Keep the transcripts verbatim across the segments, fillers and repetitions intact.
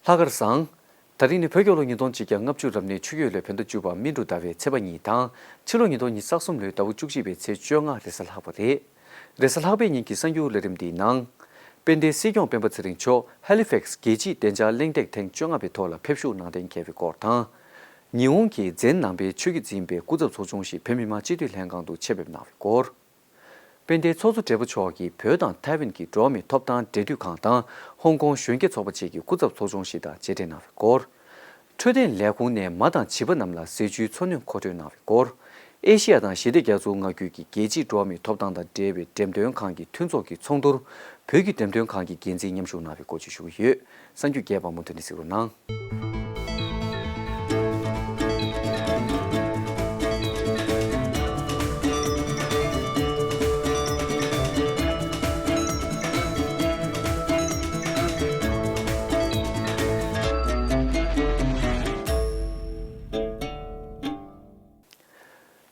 ལྷག་དཀར་བཟང་། ད་རིང་ནི་བོད་རྒྱལ་ལོ་ཉིས་སྟོང་གཅིག་བརྒྱ་ལྔ་བཅུ་རབ་གནས་ཆུ་ཡོས་ལོའི་བོད་ཟླ་བཅུ་པ་སྨིན་དྲུག་ཟླ་བའི་ཚེས་པ་གཉིས་དང་། ཕྱི་ལོ་ཉིས་སྟོང་ཉི་ཤུ་རྩ་གསུམ་ལོའི་ཟླ་བ་བཅུ་གཅིག་པའི་ཚེས་བཅོ་ལྔ་རེས་གཟའ་ལྷག་པ་རེད། རེས་གཟའ་ལྷག་པའི་ཉིན་གྱི་གསར་འགྱུར་ལས་རིམ་འདིའི་ནང་། དཔལ་ལྡན་སྲིད་སྐྱོང་སྤེན་པ་ཚེ་རིང་མཆོག་ཧེ་ལི་ཕེག་སི་རྒྱལ་སྤྱིའི་བདེ་འཇགས་གླེང་སྟེགས་ཐེངས་བཅོ་ལྔ་པའི་ཐོག་ལ་ཕེབས་ཞུགས་གནང་གཏན་འཁེལ་བའི་སྐོར་དང་། ཉི་ཧོང་གི་ཛེན་ནང་པའི་ཆོས་བརྒྱུད་འཛིན་པའི་སྐུ་ཚབ་ཚོགས་ཆུང་ཞིག་བོད་མི་མང་སྤྱི་འཐུས་ལྷན་ཁང་དུ་ཆེད་ཕེབས་གནང་བའི་སྐོར། དཔལ་ལྡན་ཚོགས་གཙོ་སྦྲེལ་པོ་མཆོག་གིས་བོད་དང་ཐའེ་ཝན་གྱི་འགྲོ་བ་མིའི་ཐོབ་ཐང་འབྲེལ་མཐུད་ཁང་དང་ཧོང་ཀོང་གཞོན་སྐྱེས་ཚོགས་པ་བཅས་ཀྱི་སྐུ་ཚབ་ཚོགས་ཆུང་ཞིག་དང་མཇལ་འཕྲད་གནང་བའི་སྐོར། འཕྲོད་བསྟེན་ལས་ཁུངས་ནས་མ་དང་བྱིས་པ་རྣམས་ལ་ཟས་བཅུད་འཚོ་སྣོན་མཁོ་སྤྲོད་གནང་བའི་སྐོར། ཨེ་ཤེ་ཡ་དང་ཞི་བདེ་རྒྱ་མཚོའི་མངའ་ཁུལ་གྱི་རྒྱལ་སྤྱིའི་འགྲོ་བ་མིའི་ཐོབ་ཐང་དང་འབྲེལ་བའི་འགྲེམས་སྟོན་ཁང་གི་མཐུན་ཚོགས་ཀྱི་ཚོགས་འདུར་བོད་ཀྱི་འགྲེམས་སྟོན་ཁང་གི་འགན་འཛིན་མཉམ་ཞུགས་གནང་བའི་སྐོར་བཅས་ཞུ་གི་ཡོད། གསར་འགྱུར་རྒྱས་པ་མུ་མཐུད་ནས་གཟིགས་རོགས་གནང་།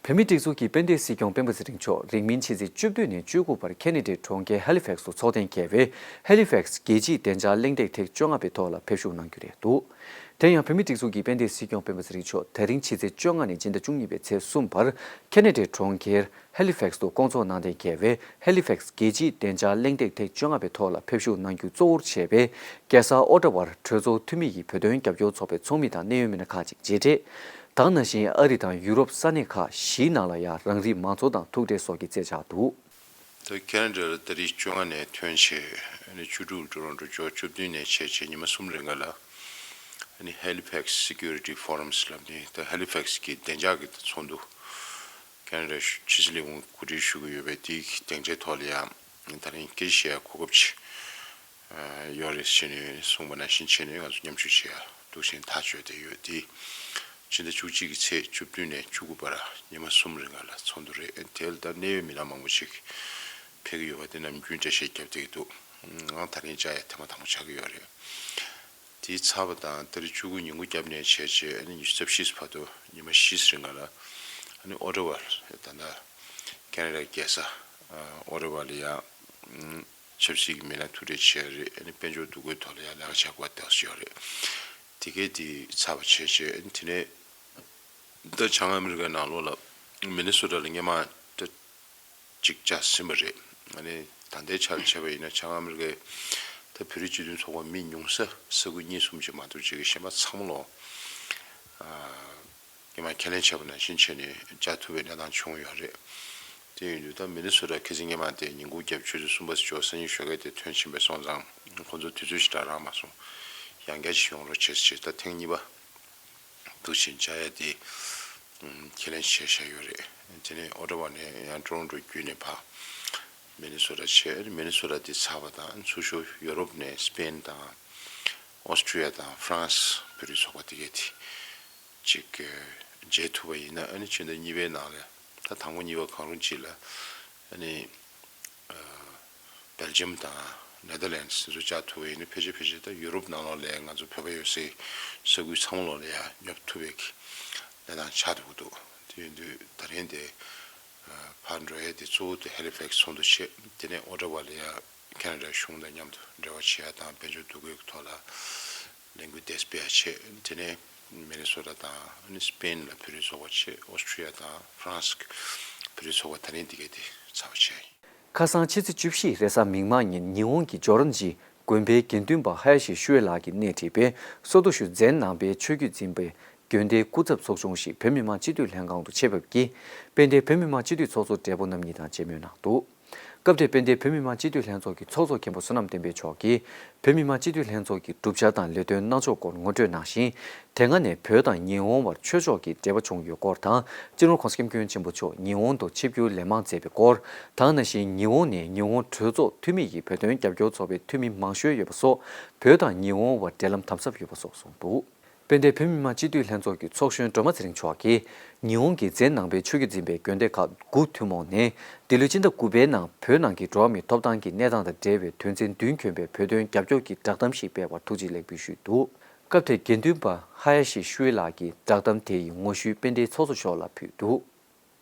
བོད་མིའི་སྒྲིག་འཛུགས་ཀྱི་དཔལ་ལྡན་སྲིད་སྐྱོང་སྤེན་པ་ཚེ་རིང་མཆོག་རིང་མིན་ཕྱི་ཚེས་བཅུ་བདུན་ནས་བཅུ་དགུ་བར་ཁེ་ན་ཌའི་གྲོང་ཁྱེར་ཧེ་ལི་ཕེག་སི་དུ་ཚོགས་གཏན་འཁེལ་བའི་ཧེ་ལི་ཕེག་སི་རྒྱལ་སྤྱིའི་བདེ་འཇགས་གླེང་སྟེགས་ཐེངས་བཅོ་ལྔ་པའི་ཐོག་ལ་ཕེབས་ཞུགས་གནང་རྒྱུ་རེད་འདུག་དེ་ཡང་བོད་མིའི་སྒྲིག་འཛུགས་ཀྱི་དཔལ་ལྡན་སྲིད་སྐྱོང་སྤེན་པ་ཚེ་རིང་མཆོག་ད་རིང་ཕྱི་ཚེས་བཅོ་ལྔ་ནས་སྤྱི་ཟླ་བཅུ་གཉིས་པའི་ཚེས་གསུམ་བར་ཁེ་ན་ཌའི་གྲོང་ཁྱེར་ཧེ་ལི་ཕེག་སི་དུ་བསྐོང་ཚོགས་གནང་གཏན་འཁེལ་བའི་ཧེ་ལི་ཕེག་སི་རྒྱལ་སྤྱིའི་བདེ་འཇགས་གླེང་སྟེགས་ཐེངས་བཅོ་ལྔ་པའི་ཐོག་ལ་ཕེབས་ཞུགས་གནང་རྒྱུ་གཙོ་བོར་བྱས་པའི་རྒྱལ་ས་ཨོ་ཊ་ཝར་གྲོས་ཚོགས་འཐུས་མི་ཡི་བོད་དོན་རྒྱབ་སྐྱོར་ཚོགས་པའི་ཚོགས་མི་དང་གནད་ཡོད་མི་སྣ་ཁག་ཅིག་མཇལ་འཕྲད། དེ་ནང་བཞིན་ཨ་རི་དང་ཡུ་རོབ་ས་གནས་ཁག་བཞིའི་ནང་ལ་ཡང་རང་རིགས་མང་ཚོགས་དང་ཐུག་འཕྲད་སོགས་ཀྱི་མཛད་འཆར་འདུག་ད་ཁེ་ན་ཌ་ལ་ཏ་རིག་བཅོ་ལྔ་ནས་ཐོན་བྱས་ཨ་ནི་བཅུ་དྲུག་ཊོ་རོན་ཊོ་འབྱོར་བཅུ་བདུན་ནས་བྱས་བྱས་ཉི་མ་གསུམ་རིང་ག་ལ་ཨ་ནི་ཧེ་ལི་ཕེག་སི་སི་ཀུ་རི་ཊི་ཕོ་རམ་ལབ་ནས་ད་ཧེ་ལི་ཕེག་སི་གི་བདེ་འཇགས་ཀྱི་ཚོགས་འདུ་ཁེ་ན་ཌ་ཕྱི་སྲིད་ལས་ཁུངས་གོ་སྒྲིག་ཞུ་གི་ཡོད་པས་དེའི་སྡིངས་ཆའི་ཐོག་ལ་ཡང་ད་རིང་སྐད་ཆ་བཤད་ཡ་གོ་སྐབས་ཅིག་ཡོད་རེད་ཟེར་ནས་གསུངས་པ་ནང་བཞིན་བྱས་ནས་ང་ཚོ་མཉམ་ཞུགས་བྱེད་ཡ་འདུག་ཟེར་ཐག་གཅོད་དེ་ཡོད་དེ། ཕྱི་ཟླ་བཅུ་གཅིག་གི་ཚེས་བཅུ་བདུན་ནས་བཅུ་དགུ་བར་ཉི་མ་གསུམ་རིང་ལ་ཚོགས་འདུ་རེད། དེ་ལ་ད་གནད་ཡོད་མི་སྣ་མང་པོ་ཞིག་ཕེབས་ཀྱི་ཡོད་པ་དེ་ནམ་རྒྱུན་འགྲེལ་བཤད་བརྒྱབ་བསྡད་ཀྱི་འདུག་ང་ད་རིང་བཅར་ཡ་ཐེངས་མ་དང་པོ་ཆགས་ཀྱི་ཡོད་རེད། དེའི་ཚབ་པ་དང་ཏ་རིག་བཅུ་དགུ་ཉིན་གུང་རྒྱབ་ནས་བྱས་རྗེས་ཨ་ནི་ཉི་ཤུ་རྩ་བཞི་བར་དུ་ཉི་མ་བཞི་རིང་ལ་ཨ་ནི་ཨོ་ཊ་ཝར་ད་ལྟ་ཁེ་ན་ཌའི་རྒྱལ་ས་ཨོ་ཊ་ཝར་ལ་ཡང་ཆབ་སྲིད་ཀྱི་མི་སྣ་ཐུག་འཕྲད་བྱས་རེད། ཨ་ནི་དཔལ་འབྱོར་འདུ་འགོད་ཐོག་ལ་ཡང་ལས་ཀ་བྱ་དགོས་པ་དེ་བྱས་ཡོད་རེད། དེ་གས་དེ་ཚར་བ་བྱས་རྗེས་ཨ་ནི་དེ་ནས་ད་བྱང་ཨ་མི་རི་ཀའི་ནང་ལོགས་ལ་མི་ནི་སོ་ཊ་ལ་སྔོན་མ་ད་ཅིག་བཅར་ཟིན་པ་རེད། ཨ་ནི་ད་ལྟའི་ཆར་བྱས་པ་ཡིན་ན་བྱང་ཨ་མི་རི་ཀའི་ད་བོད་རིགས་སྤྱི་མཐུན་ཚོགས་པ་མི་ཉུང་ས་ས་ཁུལ་གཉིས་གསུམ་ཅིག་མ་གཏོགས་ཅིག་གི་གཞན་པ་ཚང་མ་ལོ་ཨ་སྔོན་མ་ཁས་ལེན་བྱས་པ་ནང་བཞིན་བྱས་ནས་བཅར་ཐུབ་པའི་གནས་སྟངས་བྱུང་ཡོད་རེད། དེ་ཡིན་དུས་ད་མི་ནི་སོ་ཊ་ཁ་སང་སྔོན་མ་དེ་ཉིན་གུང་རྒྱབ་ཆུ་ཚོད་གསུམ་པ་ཙམ་ཅིག་སང་ཉིན་ཞོགས་ཀས་དེ་ཐོན་ཕྱིན་པ་སོང་ཙང་ཁོང་ཚོ་དུས་ཚོད་ཞེ་དྲག་རག་མ་སོང་། ཡང་བསྐྱར་ཅིག་ཡོང་རོགས་བྱེད་ཟེར་ད་ཐེངས་གཉིས་པ་འདུག་ཕྱིན་བཅར་ཡ་དེ་ཁས་ལེན་བྱས་བཞག་ཡོད་རེད། དེ་ནས་ཨོ་ཊ་ཝ་ནས་ཡང་ཊོ་རོན་ཊོ་བརྒྱུད་ནས་ཕར་མི་ནི་སོ་ཊ་བྱས། མི་ནི་སོ་ཊ་དེ་ཚར་བ་དང་ཚུར་ཤོག་ཡོ་རོབ་ནས་སི་པེན་དང་ཨོ་སི་ཀྲི་ཡ་དང་ཧྥ་རན་སི་བོད་རིགས་ཚོགས་པ་དེ་གས་དེ་ཅིག་མཇལ་ཐུབ་པ་ཡིན་ན་ཨ་ནི་ཕྱི་ཟླ་གཉིས་པའི་ནང་ལ་ད་དང་པོ་གཉིས་པ་གང་རུང་ཅིག་ལ་ཨ་ནི། སྦེལ་ཇམ་དང་ནེ་དར་ལེན་སི་ཚོ་བཅར་ཐུབ་པ་ཡིན་ན་ཕལ་ཆེར་ཕལ་ཆེར་ད་ཡུ་རོབ་ནང་ལོགས་ལ་ང་ཚོ་བོད་པ་ཡོད་སའི་ས་ཁུལ་ཚང་མ་ལོགས་ལ་ཡང་སྙོབ་ཐུབ་པའི་གི་གནས་སྟངས་ཆགས་འདུག་འདུག་དེ་ཡིན་དུས་ད་རིང་དེ་ཕར་འགྲོ་ཡས་དེ་གཙོ་བོ་དེ་ཧེ་ལི་ཕེག་སི་ཚོགས་འདུ་བྱས། དེ་ནས་ཨོ་ཊ་ཝ་ལ་ཡ་ཁེ་ན་ཌ་གཞུང་དང་མཉམ་དུ་འབྲེལ་བ་བྱེད་ཡ་དང་དཔལ་འབྱོར་འདུ་འགོད་ཀྱི་ཐོག་ལ་ལས་འགུལ་དེ་སྤེལ་ཡ་བྱས། དེ་ནས་མི་ནི་སོ་ཊ་དང་ཨ་ནི་སི་པེན་ལ་བོད་རིགས་ཚོགས་པ་བྱས། ཨོ་སི་ཀྲི་ཡ་དང་ཧྥ་རན་སི་གི་བོད་རིགས་ཚོགས་པ་ད་རིང་འདི་གས་དེ་ཚར་བ་བྱས་ཡིན། ཁ་སང་ཕྱི་ཚེས་བཅུ་བཞི་རེས་གཟའ་མིག་དམར་ཉིན་ཉི་ཧོང་གི་ཇོ་རོན་ཇི་དགོན་པའི་དགེ་འདུན་པ་ཧ་ཡ་ཤི་ཤུ་ཝེ་ལགས་ཀྱིས་སྣེ་ཁྲིད་པའི་སོ་ཏོ་ཤུ་ཛེན་ནང་པའི་ཆོས་བརྒྱུད་འཛིན་པའི་དགོན་སྡེའི་སྐུ་ཚབ་ཚོགས་ཆུང་ཞིག་བོད་མི་མང་སྤྱི་འཐུས་ལྷན་ཁང་དུ་ཆེད་ཕེབས་ཀྱིས་དཔལ་ལྡན་བོད་མི་མང་སྤྱི་འཐུས་ཚོགས་གཙོ་སྦྲེལ་པོ་རྣམ་གཉིས་དང་མཇལ་མོལ་གནང་འདུག་སྐབས་དེར་དཔལ་ལྡན་བོད་མི་མང་སྤྱི་འཐུས་ལྷན་ཚོགས་ཀྱི་ཚོགས་གཙོ་མཁན་པོ་བསོད་ནམས་བསྟན་འཕེལ་མཆོག་གིས་བོད་མི་མང་སྤྱི་འཐུས་ལྷན་ཚོགས་ཀྱི་གྲུབ་ཆ་དང་ལས་དོན་གནང་ཕྱོགས་སྐོར་ངོ་སྤྲོད་གནང་ཞིང་། དེ་སྔ་ནས་བོད་དང་ཉི་ཧོང་བར་ཆོས་ཕྱོགས་ཀྱི་འབྲེལ་བ་བྱུང་ཡོད་སྐོར་དང་། སྤྱི་ནོར་༸གོང་ས་༸སྐྱབས་མགོན་ཆེན་པོ་མཆོག་ཉི་ཧོང་དུ་ཆིབས་བསྒྱུར་ལན་མང་མཛད་པའི་སྐོར། དེ་ནང་བཞིན་ཉི་ཧོང་ནས་ཉི་ཧོང་གྲོས་ཚོགས་འཐུས་མི་ཡི་བོད་དོན་རྒྱབ་སྐྱོར་ཚོགས་པའི་འཐུས་མི་མང་ཤོས་ཡོད་པ་སོགས་བོད་དང་ཉི་ཧོང་བར་འབྲེལ་ལམ་དམ་ཟབ་ཡོད་པ་སོགས་གསུངས་འདུག་དཔལ་ལྡན་བོད་མི་མང་སྤྱི་འཐུས་ལྷན་ཚོགས་ཀྱི་ཚོགས་གཞོན་སྒྲོལ་མ་ཚེ་རིང་མཆོག་གིས་ཉི་ཧོང་གི་ཛེན་ནང་པའི་ཆོས་བརྒྱུད་འཛིན་པའི་དགོན་སྡེ་ཁག་དགུ་ཐུན་མོང་ནས་འདི་ལོའི་སྤྱི་ཟླ་དགུ་པའི་ནང་བོད་ནང་གི་འགྲོ་བ་མིའི་ཐོབ་ཐང་གི་གནས་སྟངས་དང་འབྲེལ་བའི་དོན་ཚན་བདུན་གྱོན་པའི་བོད་དོན་རྒྱབ་སྐྱོར་གྱི་བསྒྲགས་གཏམ་ཞིག་སྤེལ་བར་ཐུགས་རྗེ་ལེགས་འབུལ་ཞུས་འདུག་སྐབས་དེར་དགེ་འདུན་པ་ཧ་ཡ་ཤི་ཤུ་ཝེ་ལགས་ཀྱིས་བསྒྲགས་གཏམ་དེ་ཡི་ངོ་བཤུས་དཔལ་ལྡན་ཚོགས་གཙོ་མཆོག་ལ་ཕུལ་འདུག་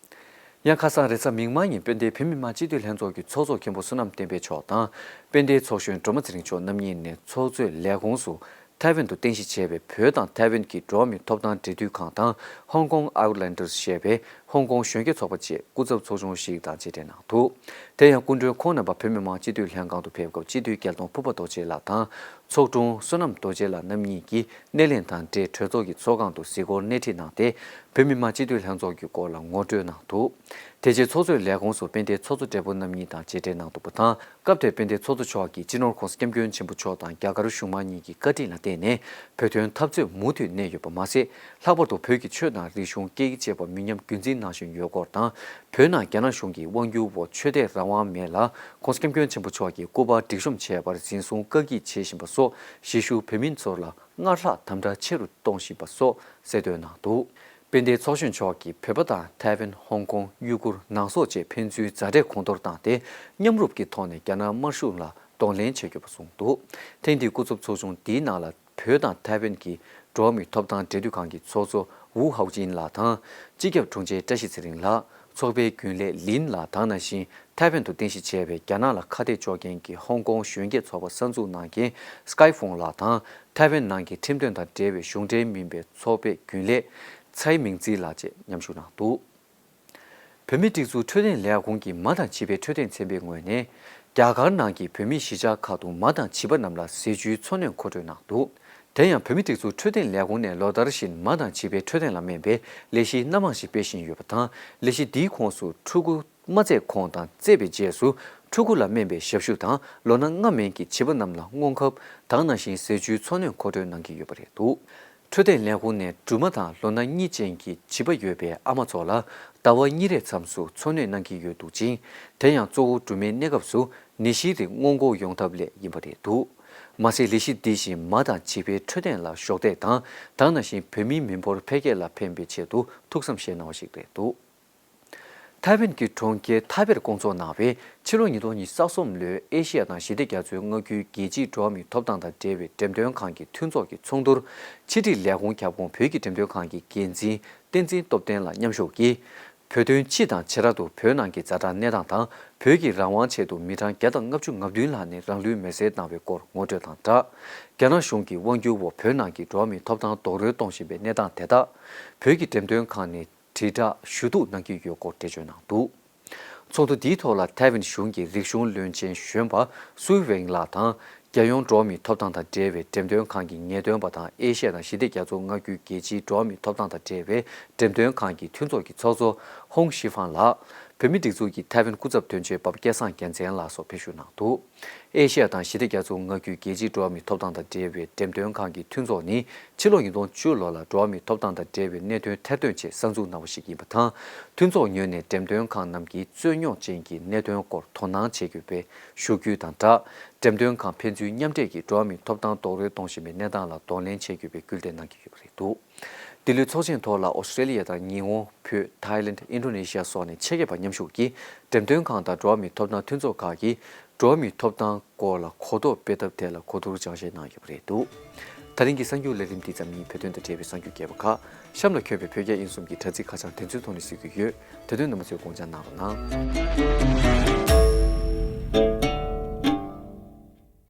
ཡང་ཁ་སང་རེས་གཟའ་མིག་དམར་ཉིན་དཔལ་ལྡན་བོད་མི་མང་སྤྱི་འཐུས་ལྷན་ཚོགས་ཀྱི་ཚོགས་གཙོ་མཁན་པོ་བསོད་ནམས་བསྟན་འཕེལ་མཆོག་དང་དཔལ་ལྡན་ཚོགས་གཞོན་སྒྲོལ་མ་ཚེ་རིང་མཆོག་རྣམ་གཉིས་ནས་ཚོགས་གཙོའི་ལས་ཁུངས་སུ་ ཐའེ་ཝན་དུ་རྟེན་གཞི་བྱས་པའི་བོད་དང་ཐའེ་ཝན་གྱི་འགྲོ་བ་མིའི་ཐོབ་ཐང་འབྲེལ་མཐུད་ཁང་དང་Hong Kong Outlanders་ཞེས་པའི་ཧོང་ཀོང་གཞོན་སྐྱེས་ཚོགས་པ་བཅས་སྐུ་ཚབ་ཚོགས་ཆུང་ཞིག་དང་མཇལ་འཕྲད་གནང་འདུག་དེ་ཡང་སྐུ་མགྲོན་ཁོང་རྣམ་པ་བོད་མི་མང་སྤྱི་འཐུས་ལྷན་ཁང་དུ་ཕེབས་སྐབས་སྤྱི་འཐུས་རྒྱལ་གདོང་ཕུར་པ་རྡོ་རྗེ་ལགས་དང་ཚོགས་དྲུང་བསོད་ནམས་རྡོ་རྗེ་ལགས་རྣམ་གཉིས་ཀྱིས་སྣེ་ལེན་དང་འབྲེལ་གྲོས་ཚོགས་ཀྱི་ཚོགས་ཁང་དུ་གཟིགས་སྐོར་སྣེ་ཁྲིད་གནང་སྟེ། བོད་མི་མང་སྤྱི་འཐུས་ལྷན་ཚོགས་ཀྱི་སྐོར་ལ་ངོ་སྤྲོད་གནང་འདུག་དེ་རྗེས་ཚོགས་གཙོའི་ལས་ཁུངས་སུ་དཔལ་ལྡན་ཚོགས་གཙོ་སྦྲེལ་པོ་རྣམ་གཉིས་དང་མཇལ་འཕྲད་གནང་འདུག་པ་དང་། སྐབས་དེར་དཔལ་ལྡན་ཚོགས་གཙོ་མཆོག་གིས་སྤྱི་ནོར་༸གོང་ས་༸སྐྱབས་མགོན་ཆེན་པོ་མཆོག་དང་རྒྱ་གར་གཞུང་མང་གཉིས་ཀྱི་བཀའ་དྲིན་ལ་བརྟེན་ནས་བོད་དོན་འཐབ་རྩོད་མུ་མཐུད་གནས་ཡོད་པ་མ་ཟད། ལྷག་པར་དུ་བོད་ཀྱི་ཆོས་དང་རིག་གཞུང་སྐད་ཡིག་བཅས་པ་མི་ཉམས་རྒྱུན་འཛིན་གནང་བཞིན་ཡོད་སྐོར་དང་། བོད་ནང་རྒྱ་ནག་གཞུང་གི་དབང་སྒྱུར་འོག་ཆོས་དད་རང་དབང་མེད་ལ་༸གོང་ས་༸སྐྱབས་མགོན་ཆེན་པོ་མཆོག་གི་སྐུ་པར་སྒྲིག་གཤོམ་བྱས་པར་འཛིན་བཟུང་བཀག་སྐྱིལ་བྱེད་བཞིན་པ་སོགས་གཞིས་བཞུགས་བོད་མི་ཚོར་ལ་སྔར་ལྷག་དམ་དྲག་ཆེ་རུ་གཏོང་བཞིན་པ་སོགས་གསལ་སྟོན་གནང་འདུག་དཔལ་ལྡན་ཚོགས་གཞོན་མཆོག་གིས་བོད་པ་དང་ཐའེ་ཝན། ཧོང་ཀོང་། ཡུ་གུར། ནང་སོག་བཅས་ཕན་ཚུན་མཛའ་འབྲེལ་གོང་མཐོར་བཏང་སྟེ། མཉམ་རུབ་ཀྱི་ཐོག་ནས་རྒྱ་ནག་དམར་གཞུང་ལ་གདོང་ལེན་བྱེད་དགོས་པ་གསུངས་འདུག་ཐེངས་འདིའི་སྐུ་ཚབ་ཚོགས་ཆུང་འདིའི་ནང་ལ་བོད་དང་ཐའེ་ཝན་གྱི་འགྲོ་བ་མིའི་ཐོབ་ཐང་འབྲེལ་མཐུད་ཁང་གི་ཚོགས་གཙོ་ཝུའུ་ཧའོ་ཅིན་ལགས་དང་། སྤྱི་ཁྱབ་དྲུང་ཆེ་བཀྲ་ཤིས་ཚེ་རིང་ལགས། ཚོགས་པའི་རྒྱུན་ལས་ལིན་ལགས་དང་། ནང་བཞིན་ཐའེ་ཝན་དུ་རྟེན་གཞི་བྱས་པའི་རྒྱ་ནག་ལ་ཁ་གཏད་གཅོག་མཁན་གྱི་ཧོང་ཀོང་གཞོན་སྐྱེས་ཚོགས་པ་གསར་འཛུགས་གནང་མཁན་སི་ཀའི་ཧྥུང་ལགས་དང་། ཐའེ་ཝན་ནང་གི་ཁྲིམས་དོན་དང་འབྲེལ་བའི་གཞུང་འབྲེལ་མིན་པའི་ཚོགས་པའི་རྒྱུན་ལས་ཚའེ་མིང་ཙི་ལགས་བཅས་མཉམ་ཞུགས་གནང་འདུག་བོད་མིའི་སྒྲིག་འཛུགས་འཕྲོད་བསྟེན་ལས་ཁུངས་ཀྱི་མ་དང་བྱིས་པའི་འཕྲོད་བསྟེན་ཚན་པའི་ངོས་ནས། རྒྱ་གར་ནང་གི་བོད་མིའི་གཞིས་ཆགས་ཁག་ཏུ་མ་དང་བྱིས་པ་རྣམས་ལ་ཟས་བཅུད་འཚོ་སྣོན་མཁོ་སྤྲོད་གནང་འདུག་དེ་ཡང་བོད་མིའི་སྒྲིག་འཛུགས་འཕྲོད་བསྟེན་ལས་ཁུངས་ནས་ལོ་ལྟར་བཞིན་མ་དང་བྱིས་པའི་འཕྲོད་བསྟེན་ལ་སྨན་པའི་ལས་གཞི་སྣ་མང་ཞིག་སྤེལ་བཞིན་ཡོད་པ་དང་། ལས་གཞི་འདིའི་ཁོངས་སུ་ཕྲུ་གུ་མ་བཙས་གོང་དང་བཙས་པའི་རྗེས་སུ་ཕྲུ་གུ་ལ་སྨན་པའི་ཞབས་ཞུ་དང་། ལོ་ན་ལྔ་མན་གྱི་བྱིས་པ་རྣམས་ལ་སྔོན་ཁབ་དང་། ནང་བཞིན་ཟས་བཅུད་འཚོ་སྣོན་མཁོ་སྤྲོད་གནང་གི་ཡོད་པ་རེད་འདུག་འཕྲོད་བསྟེན་ལས་ཁུངས་ནས་སྦྲུམ་མ་དང་ལོ་ན་གཉིས་ཅན་གྱི་བྱིས་པ་ཡོད་པའི་ཨ་མ་ཚོ་ལ་ཟླ་བ་གཉིས་རེའི་མཚམས་སུ་འཚོ་སྣོན་གནང་གི་ཡོད་འདུག་ཅིང་། དེ་ཡང་གཙོ་བོ་སྦྲུམ་མའི་གནས་སྐབས་སུ་ནད་གཞིའི་རིགས་སྔོན་འགོག་ཡོང་ཐབས་སླད་ཡིན་པ་རེད་འདུག་མ་ཟད་ལས་གཞི་འདི་བཞིན་མ་དང་བྱིས་པའི་འཕྲོད་བསྟེན་ལ་གཞོགས་འདེགས་དང་། དེ་ནང་བཞིན་བོད་མིའི་མི་འབོར་འཕེལ་རྒྱས་ལ་ཕན་པའི་ཆེད་དུ་ཐུགས་བསམ་བཞེས་གནང་བ་ཞིག་རེད་འདུག་ཐའེ་ཝན་གྱི་གྲོང་ཁྱེར་ཐའེ་པེར་བསྐོང་ཚོགས་གནང་བའི་ཕྱི་ལོ་ཉིས་སྟོང་ཉི་ཤུ་རྩ་གསུམ་ལོའི་ཨེ་ཤི་ཡ་དང་ཞི་བདེ་རྒྱ་མཚོའི་མངའ་ཁུལ་རྒྱལ་སྤྱིའི་འགྲོ་བ་མིའི་ཐོབ་ཐང་དང་འབྲེལ་བའི་འགྲེམས་སྟོན་ཁང་གི་མཐུན་ཚོགས་ཀྱི་ཚོགས་འདུར། ཕྱི་དྲིལ་ལས་ཁུངས་ཁྱབ་ཁོངས་བོད་ཀྱི་འགྲེམས་སྟོན་ཁང་གི་འགན་འཛིན་བསྟན་འཛིན་སྟོབས་ལྡན་ལགས་མཉམ་ཞུགས་ཀྱིས། བོད་དོན་སྤྱི་དང་བྱེ་བྲག་ཏུ་བོད་ནང་གི་ཛ་དྲག་གནས་སྟངས་དང་། བོད་ཀྱི་རང་དབང་ཆེད་དུ་མི་གྲངས་བརྒྱ་དང་ལྔ་བཅུ་ང་བདུན་ལྷག་ནས་རང་ལུས་མེར་སྲེག་བཏང་བའི་སྐོར་ངོ་སྤྲོད་དང་སྦྲགས། རྒྱ་ནག་གཞུང་གི་དབང་སྒྱུར་འོག་བོད་ནང་གི་འགྲོ་བ་མིའི་ཐོབ་ཐང་རྡོག་རོལ་གཏོང་བཞིན་པའི་གནས་སྟངས་དེ་དག་བོད་ཀྱི་འགྲེམས་སྟོན་ཁང་ནས་དྲིལ་བསྒྲགས་ཞུ་གཏུག་གནང་གི་ཡོད་སྐོར་འགྲེལ་བརྗོད་གནང་འདུག་ཚོགས་འདུ་འདིའི་ཐོག་ལ་ཐའེ་ཝན་གཞུང་གི་རིག་གཞུང་བློན་ཆེན་གཞོན་པ་སུའེ་ཝེང་ལགས་དང་། རྒྱལ་ཡོངས་འགྲོ་བ་མིའི་ཐོབ་ཐང་དང་འབྲེལ་བའི་འགྲེམས་སྟོན་ཁང་གི་ངེས་སྟོན་པ་དང་། ཨེ་ཤ་ཡ་དང་ཞི་བདེ་རྒྱ་མཚོ་མངའ་ཁུལ་རྒྱལ་སྤྱིའི་འགྲོ་བ་མིའི་ཐོབ་ཐང་དང་འབྲེལ་བའི་འགྲེམས་སྟོན་ཁང་གི་མཐུན་ཚོགས་ཀྱི་ཚོགས་གཙོ་ཧོང་ཤི་ཧྥང་ལགས། བོད་མིའི་སྒྲིག་འཛུགས་ཀྱི་ཐའེ་ཝན་སྐུ་ཚབ་དོན་གཅོད་པ་སྐལ་བཟང་རྒྱལ་མཚན་ལགས་སོགས་ཕེབས་ཞུགས་གནང་འདུག་ཨེ་ཤ་ཡ་དང་ཞི་བདེ་རྒྱ་མཚོ་མངའ་ཁུལ་རྒྱལ་སྤྱིའི་འགྲོ་བ་མིའི་ཐོབ་ཐང་དང་འབྲེལ་བའི་འགྲེམས་སྟོན་ཁང་གི་མཐུན་ཚོགས་ནི། ཕྱི་ལོ་ཉིས་སྟོང་བཅུ་ལོ་ལ་འགྲོ་བ་མིའི་ཐོབ་ཐང་དང་འབྲེལ་བའི་གནད་དོན་ཐེར་འདོན་ཆེད་གསར་འཛུགས་གནང་བ་ཞིག་ཡིན་པ་དང་། མཐུན་ཚོགས་ངོས་ནས་འགྲེམས་སྟོན་ཁང་རྣམས་ཀྱི་རྩོད་རྙོག་ཅན་གྱི་གནད་དོན་སྐོར་དོ་སྣང་བྱེད་དགོས་པའི་ཞུ་རྒྱུ་དང་སྦྲགས། འགྲེམས་སྟོན་ཁང་ཕན་ཚུན་མཉམ་འབྲེལ་གྱིས་འགྲོ་བ་མིའི་ཐོབ་ཐང་རྡོག་རོལ་གཏོང་བཞིན་པའི་གནས་སྟངས་ལ་གདོང་ལེན་བྱེད་དགོས་པའི་སྐུལ་འདེད་གནང་གི་ཡོད་པ་རེད་འདུག་འདི་ལོའི་ཚོགས་ཆེན་ཐོག་ལ་ཨོ་སི་ཀྲེ་ལི་ཡ་དང་ཉི་ཧོང་། བོད། ཐའི་ལེནྜ། ཨིན་ཌོ་ནེ་ཤི་ཡ་སོགས་ནས་ཆེད་མཁས་པ་མཉམ་ཞུགས་ཀྱིས་འགྲེམས་སྟོན་ཁང་དང་འགྲོ་བ་མིའི་ཐོབ་ཐང་མཐུན་ཚོགས་ཁག་གིས་འགྲོ་བ་མིའི་ཐོབ་ཐང་སྐོར་ལ་གོ་རྟོགས་སྤེལ་ཐབས་ཐད་ལ་གོ་བསྡུར་སྦྱང་བཤད་གནང་ཡོད་པ་རེད་འདུག་ད་རིང་གི་གསར་འགྱུར་ལས་རིམ་འདི་ཙམ་ཡིན། བོད་དོན་དང་འབྲེལ་བའི་གསར་འགྱུར་རྒྱས་པ་ཁག་གཤམ་ལ་འཁོད་པའི་བོད་རྒྱ་དབྱིན་གསུམ་གྱི་དྲ་ཚིགས་ཁ་བྱང་དེ་ཚོའི་ཐོག་ནས་གཟིགས་རྒྱུ་ཡོད། དེ་དོན་རྣམ་པ་ཚོས་དགོངས་འཇགས་གནང་རོགས་གནང་།